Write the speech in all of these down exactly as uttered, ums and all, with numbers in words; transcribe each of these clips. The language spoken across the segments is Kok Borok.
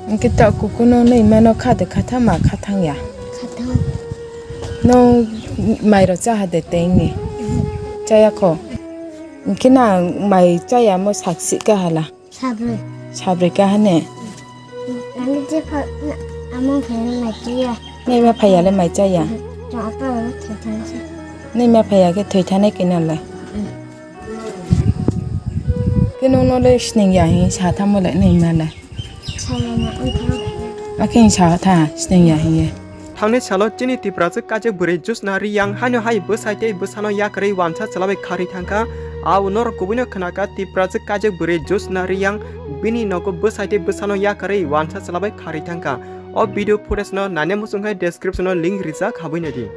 Hwnkhe ta kukuno nwi mano kha de kha tha ma kha thang ya? Kha thang. Nwng mai rok cha ha de tei ni? Mhm. Cha ya kho? Hwnkhe na mai cha ya mo sak si ka hala? Sabrwi. Sabrwi ka ha ne? Ani je pha, na, amo phe mai cha ya. Nai ma phai ya le mai cha ya? Mhm. Chwng apa thai thang se. Nai ma phai ya khe thwi thanai khe na le? Mhm. Khe nwng no le sning ya hin sa tha mo le nai ma le? Sayana wngkha. Akhe sa tha sning ya hin ye. Thangni salo chini Tiprajwk kaijak bwrwi Jyotsna Reang haino hai bwsai tei bwsano yakarwi wansa chwlabai kharwi thangkha. Ao norok kubuino khnakha Tiprajwk kaijak bwrwi Jyotsna Reang bini nogo bwsai tei bwsano yakarwi wansa chwlabai kharwi thangkha. O video footage no naina muchung hai description o link rijak habwi naidi.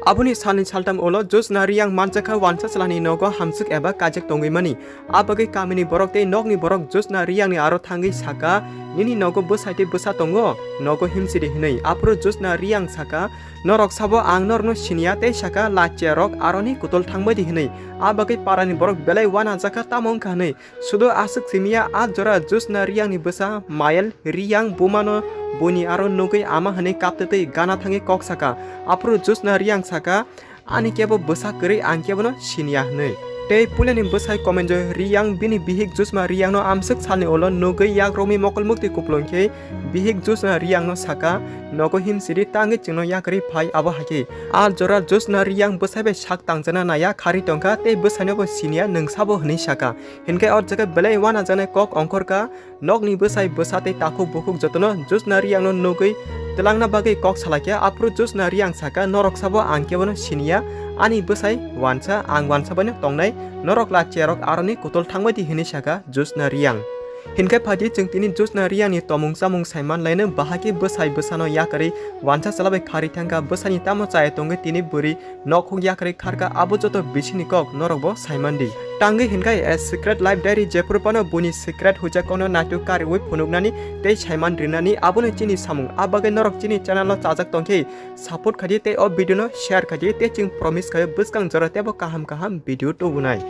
Aboni salni saltam ulo Jyotsna Reang manjakha wansa chwlani nogo hamswk eba kaijak tongwi mani. A bagwi kamini borok tei nokni borok Jyotsna Reangni aro thangwi saka, "Nini nogo bwsai tei bwsa tongo, nogo himsidi," hwnwi. Aphuru Jyotsna Reang saka, "Norok sabo ang norokno siniya," tei saka, "Lachiyarok aroni kutol thangbaidi," hwnwi. A bagwi parani borok belai wanajakha tamo wngkha hwnwi. Sudo aswk simiya a jora Jyotsna Reangni bwsa Mayal Reang bumano buini aro nugwi ama hwnwi kaptwtwi gana thangwi kok saka. Aphuru Jyotsna Reang saka, "Ani kebo bwsa kwrwi, ang kebono siniya," hwnwi. Tei puilani bwsai Komenjoy Reang bini bihik Jyotsna Reangno amswk salni ulo nugwi yak romwi mokol mukti kupulung khe bihik Jyotsna Reangno saka, "Nogo himsidi tangwi chwngno yakarwi phai abo hai khe." A jora Jyotsna Reang bwsai bai sak tangjana naiya kharwi tongkha tei bwsaino bo siniya nwng sabo hwnwi saka. Hinkhe o jaga belai wanajaknai kok ongkhorkha. Nokni bwsai bwsa tei takhuk bukhuk jotono Jyotsna Reangno nugwi twlangna bagwi kok salaikha. Aphuru Jyotsna Reang saka, "Norok sabo ang kebono siniya, ani bwsai wansa, ang wansa baino tongnai, norok lachiyarok aroni kutol thangbaidi," hwnwi saka Jyotsna Reang. Hinkhe phaidi chwng tini Jyotsna Reangni tomung chamung saiman laino, bahai khe bwsai bwsano yakarwi wansa chwlabai kharwi thangkha, bwsani tamo chaya tongwi tini bwrwi nokhung yakarwi kharkha, abo joto bisingni kok norokbo saimandi. Tangwi hinkhe A Secret Life Diary jephuru phano buini secret huijakokno naituk kariui phunuknani tei saiman rinani abono chini samung. A bagwi norok chini channel-o chajak tongkhe support khaidi tei o video-no share khaidi tei chwng promise khaio bwskang jora teibo kaham kaham video tubunai.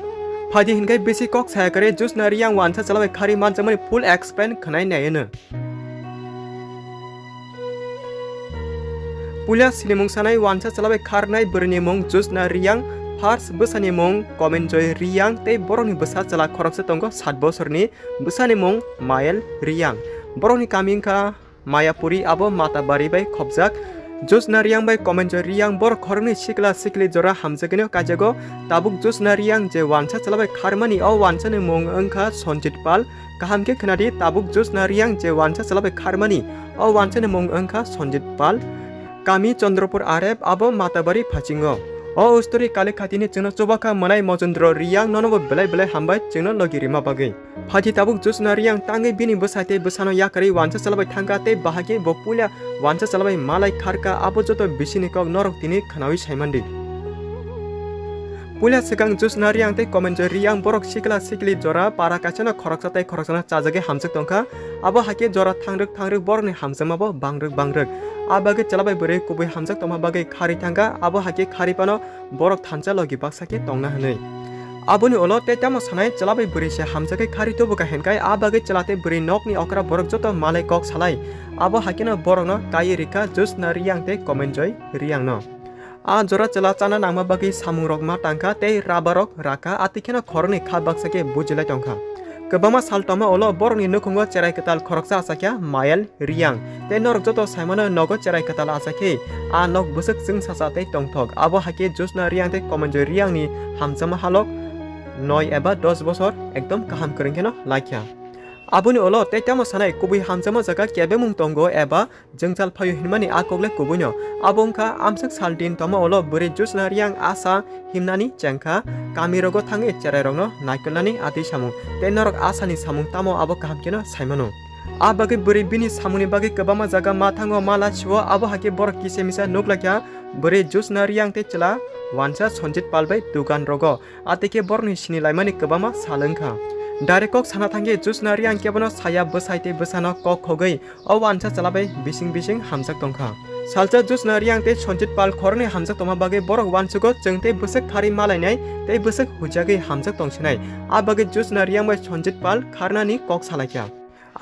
Phaidi hinkhe bisi kok saya kare Jyotsna Reang wansa chwlabai kharwi manjakmani full explain khwnai naiyano. Puila sinimung sanai wansa chwlabai kharnai bwrwini mung Jyotsna Reang, first bwsani mung Komenjoy Reang tei borokni bwsa chwla khoroksa tongo sat bosorni, bwsani mung Mayal Reang. Borokni kami wngkha Mayapuri, abo Matabari bai khopjak. Jyotsna Reang bai Komenjoy Reang borok khoroknwi sikla sikli jora hamjakgwino kaijago. Tabuk Jyotsna Reang je wansa chwlabai kharmani, o wansani mung wngkha Sonjit Pal. Kaham khe khwnadi, tabuk Jyotsna Reang je wansa chwlabai kharmani, o wansani mung wngkha Sonjit Pal. Kami Chandrapur R F, abo Matabari phasingo. O story kali khatini chwngno chubakha mwnai Mojendro Reang, nono bo belai belai hambai chwngno logi rima bagwi. Phaidi tabuk Jyotsna Reang tangwi bini bwsai tei bwsano yakarwi wansa chwlabai thangkha tei bahai khe bo puila wansa chwlabai malai kharkha, abo joto bisingni kok norok tini khwnaui saimandi. Puila swkang Jyotsna Reang tei Komenjoy Reang borok sikla sikli jora para kaisano khoroksa tei khoroksano chajagwi hamjak tongkha. Abo hai khe jora thangrwk thangrwk borokni hamjakmabo bangrwk bangrwk. A bagwi chwlabai bwrwi kubui hamjak tongma bagwi kharwi thangkha, abo hai khe kharwi phano borok thansa logi baksa khe tongna hwnwi. Aboni ulo tei tamo sanai chwlabai bwrwi se hamjakgwi kharwi tubuka hinkhai, a bagwi chwla tei bwrwi nokni okra borok joto malai kok salai. Abo hai kheno borokno kaiwi rikha Jyotsna Reang tei Komenjoy Reangno. A jora chwla chana nangma bagwi samungrok ma tangkha tei rabarrok rakha, atwi kheno khoroknwi kha baksa khe bujilai tongkha. Kwbangma sal tongma ulo borokni nukhungo cherai kwtal khoroksa achakya Mayal Reang. Tei norok joto saimano nogo cherai kwtal achakhe a nok bwswk chwngsacha tei tongthok. Abo hai khe Jyotsna Reang tei Komenjoy Reangni hamjakma halok noi eba dos bosor ekdom kaham kwrwng kheno laikha. Aboni ulo tei tamo sanai kubui hamjakma jaga kebengmung tongo eba jwngjal phaio hinmani a kokle kubuino. Abo wngkha amswk sal din tongma ulo bwrwi Jyotsna Reang asa himnani chengkha, kamirogo thangwi cherairokno naikolnani atwi samung. Tei norok asani samung tamo abo kaham kheno saimano. A bagwi bwrwi bini samungni bagwi kwbangma jaga ma thango, ma lachio, abo hai khe borok kisa misa nuk laikha. Bwrwi Jyotsna Reang tei chwla wansa Sonjit Pal bai dugan rogo. Atwi khe borokni sini laimani kwbangma sal wngkha. Direct kok sana thangkhe Jyotsna Reang kebono saya bwsai tei bwsano kok khogwi o wansa chwla bai bising bising hamjak tongkha. Salsa Jyotsna Reang tei Sonjit Pal khoroknwi hamjak tongma bagwi borok wansugo chwng tei bwswk kharwi malainai tei bwswk huijagwi hamjak tongsinai. A bagwi Jyotsna Reang bai Sonjit Pal kharnani kok salaikha.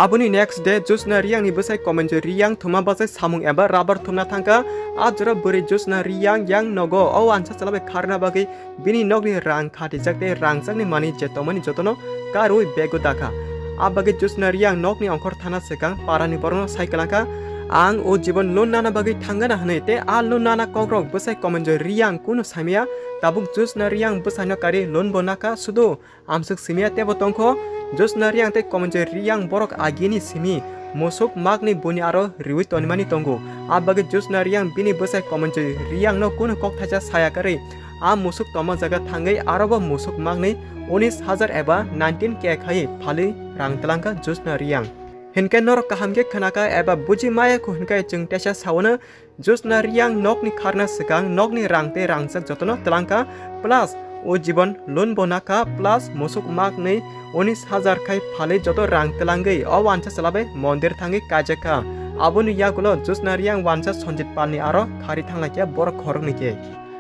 Aboni next day Jyotsna Reang ni bwsai Komenjoi Reang thuma bachai samung eba rubber thumna thangkha. A jora bwrwi Jyotsna Reang yang nogo o wansa chwla bai kharna bagwi bini nokni rang khatijak tei rangchakni manwi je tongmani jotono karwi bego dakha. A bagwi Jyotsna Reang nokni ongkhor thana swkang parani borokno sai kwlangkha, "Ang o jibon loan nana bagwi thanggana," hwnwi, tei a loan nana kokrok bwsai Komenjoi Reang kunu saimaya. Tabuk Jyotsna Reang bwsaino karwi loan bo nakha, sudu amswk simiya tebo tongkho. Jyotsna Reang tei Komenjoi Reang borok agini simi musuk makni buni aro riwi tonimani tongo. A bagwi Jyotsna Reang bini bwsai Komenjoi Reangno kunu kok thaisa saya karwi a musuk tongma jaga thangwi arobo musuk makni unis hajar eba nineteen K khai phalwi rang twlangkha Jyotsna Reang. Hinkhe norok kaham khe khnakha eba buji maya kho hinkhe chwng teisa saono Jyotsna Reang nokni kharna swkang nokni rang tei rangchak jotono twlangkha, plus o jibon loan bo nakha, plus musuk makni unis hajar khai phalwi joto rang twlangwi o wansa chwla bai mondir thangwi kaijakha. Aboni yagulo Jyotsna Reang wansa Sonjit Palni aro khari thanglaikha borok khoroknwi khe.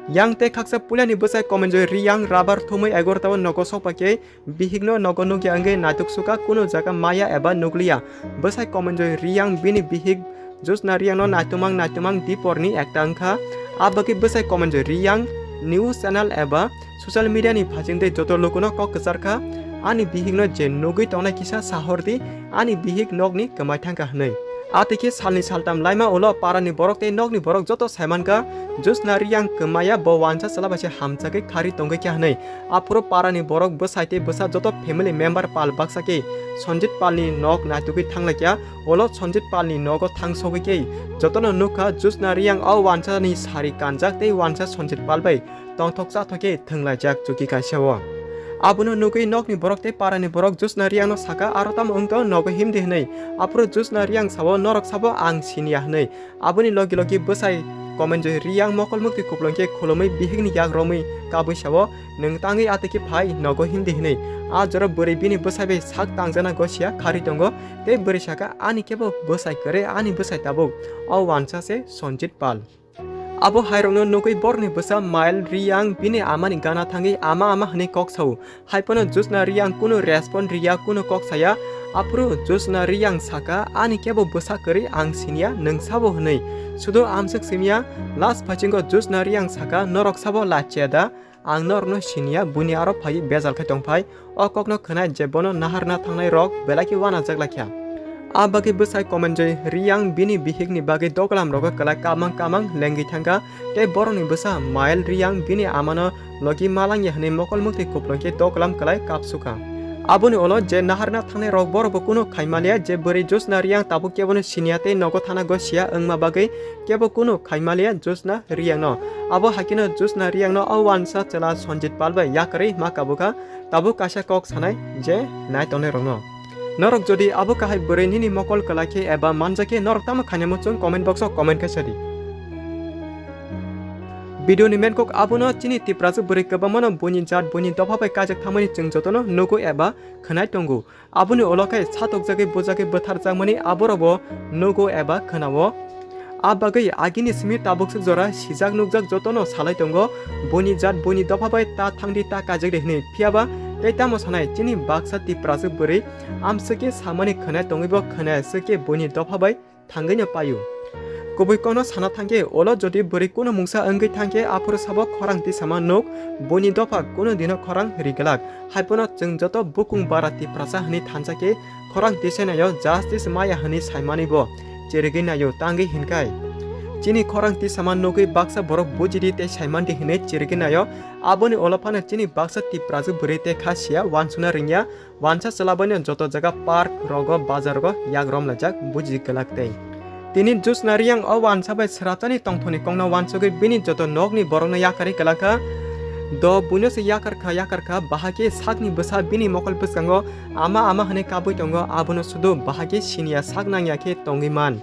Yang tei khaksa puilani bwsai Komenjoi Reang rubber thumwi egarota o nogo sokpakhe bihikno nogo nukya wngwi naituk sukha, kunu jaga maya eba nukliya. Bwsai Komenjoi Reang bini bihik Jyotsna Reangno naitumang naitumang diporni ekta wngkha. A bagwi bwsai Komenjoi Reang news channel eba social media ni phaising tei joto lukuno kok kwcharkha, "Ani bihikno je nugwi tongnai kisa sahordi, ani bihik nokni kwmai thangkha," hwnwi. A tei khe salni saltam laima ulo parani borok tei nokni borok joto saimankha, Jyotsna Reang kwmaya bo wansa chwla bai se hamchagwi khari tongwi kha hwnwi. Aphuru parani borok bwsai tei bwsa joto family member pal baksa khe Sonjit Palni nok naitugwi thanglaikha. Ulo Sonjit Palni nogo thangsogwi khe jotono nukha Jyotsna Reang o wansani sari kanjak tei wansa Sonjit Pal bai tongthok chathok khe thwnglaijak chuki kaisa o. Abono nugwi nokni borok tei parani borok Jyotsna Reangno sakha, "Aro tamo wngtong nogo himdi," hwnwi. Aphuru Jyotsna Reang sao, "Norok sabo ang siniya," hwnwi. Aboni logi logi bwsai Komenjoi Reang mokol mukti kuplung khe khulumwi bihikni yak romwi kabwi sao, "Nwng tangwi atwi khe phai nogo himdi," hwnwi. A jora bwrwi bini bwsai bai sak tangjana gosia kharwi tongo tei bwrwi sakha, "Ani kebo bwsai kwrwi, ani bwsai tabuk o wansa se Sonjit Pal." Abo hairokno nugwi borokni bwsa Mail Reang bini amani gana thangwi ama ama hwnwi kok sao. Haiphano Jyotsna Reang kunu respond riya, kunu kok saya. Aphuru Jyotsna Reang sakha, "Ani kebo bwsa kwrwi ang siniya, nwng sabo," hwnwi. Sudu amswk simiya, last phaichingo Jyotsna Reang sakha, "Norok sabo lachia da? Ang norokno siniya," buini aro phaiwi bejal khai tongphai. O kokno khwnai je bono naharna thangnai rok belai khe uanajak laikha. A bagwi bwsai Komenjoi Reang bini bihikni bagwi doglam rogo kwlai kamang kamang lengwi thangkha, tei borokni bwsa Mail Reang bini amano logi malangya hwnwi mokol mukti kuplung khe doglam kwlai kapsukha. Aboni ulo je naharna thangnai rok borok bo kunu khaimaliya je bwrwi Jyotsna Reang tabuk kebono siniya tei nogo thana gosia wngma bagwi kebo kunu khaimaliya Jyotsna Reangno. Abo haikhe no Jyotsna Reangno o wansa chwla Sonjit Pal bai yakarwi ma kabukha, tabuk kaisa kok sanai je nai tongnai rokno. Norok jodi abo kahai bwrwi nini mokol kwlai khe eba manja khe norok tamo khainai muchung comment box o comment khai sadi. Video ni main kok abono chini Tiprasa bwrwi kwbangma no buini jat buini dopha bai kajak thangmani chwng jotono nugo eba khwnai tongo. Aboni ulo khe satokjagwi bujagwi bwtharjakmani aborokbo nugo eba khwnao. A bagwi agini simi tabukse jora sijak nukjak jotono salai tongo, buini jat buini dopha bai ta thangdi ta kajak di hwnwi. Phiyaba tei tamo sanai chini baksa Tiprasa bwrwi amswkhe samani khwnai tongwibo khwnaya swkhe buini dopha bai thangwino paio. Kubui kokno sana thangkhe, ulo jodi bwrwi kunu mungsa wngwi thangkhe, aphuru sabo khorang tisama nuk, buini dopha kunu dino khorang ri glak. Haiphano chwng joto bukung bara Tiprasa hwnwi thansa khe khorang tisainaio justice maya hwnwi saimani bo chirigwi naio, tangwi hinkhai chini khorang tisama nugwi baksa borok bujidi tei saimandi hwnwi chirigwi naio. Aboni ulo phano chini baksa Tiprasa bwrwi tei kha siya uansukna ringya. Wansa chwla baino joto jaga park rogo, bazar rogo yak romlaijak buji kwlak tei. Tini Jyotsna Reang o wansa bai srapchani tongthokni kokno wansugwi bini joto nokni borokno yakarwi kwlak kha. Do buino se yakar kha, yakar kha, bahai khe sakni bwsa bini mokol bwskango ama ama hwnwi kabwi tongo, abono sudu bahai khe siniya sak nangya khe tongwi man.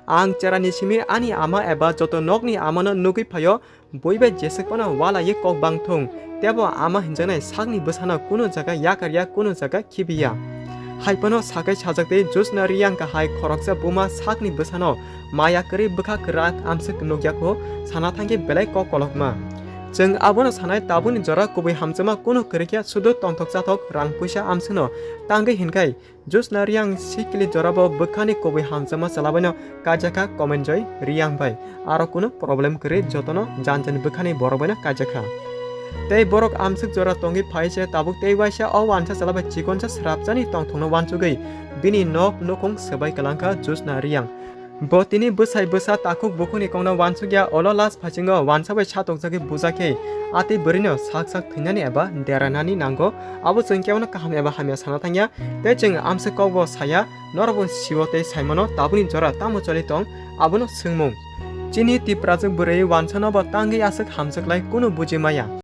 Ang cherani simi ani ama eba joto nokni amano nugwi phaio, bui bai jeswk phano walaiwi kok bang thung, tebo ama hinjaknai sakni bwsano kunu jaga yakarya, kunu jaga khibiya. Hai phano sakai sajak tei Jyotsna Reang kahai khoroksa buma sakni bwsano maya kwrwi bwkha kwrak amswk nukya kho, sana thangkhe belai kok kolokma. Chwng abono sanai, tabukni jora kubui hamjakma kunu kwrwikya, sudu tongthok chathok rang puisa amsukno tangwi hinkhai Josna Reang sikili jorabo bwkhani kubui hamjakma chwlabaino kaijakha Komenjoy Reang bai. Aro kunu problem kwrwi, jotono janjani bwkhani borok baino kaijakha. Tei borok amsuk jora tongwi phaise tabuk tei waisa o wansa chwla bai chikonsa srapjani tongthokno wansugwi bini nok nukhung swbai kwlangkha Josna Reang. Bo tini bwsai bwsa takhuk bukhukni kokno wansukya, olo last phasingo wansa bai satokjagwi bujakhe atwi bwrwino sak sak thwinani eba deranani nango. Abo chwng kebono kaham eba hamya sana thangya, tei chwng amsuk kokbo saya, norokbo sio tei saimano tabukni jora tamo choli tong, abono swngmung. Chini Tiprajwk bwrwi wansano bo tangwi aswk hamjaklai kunu buji maya.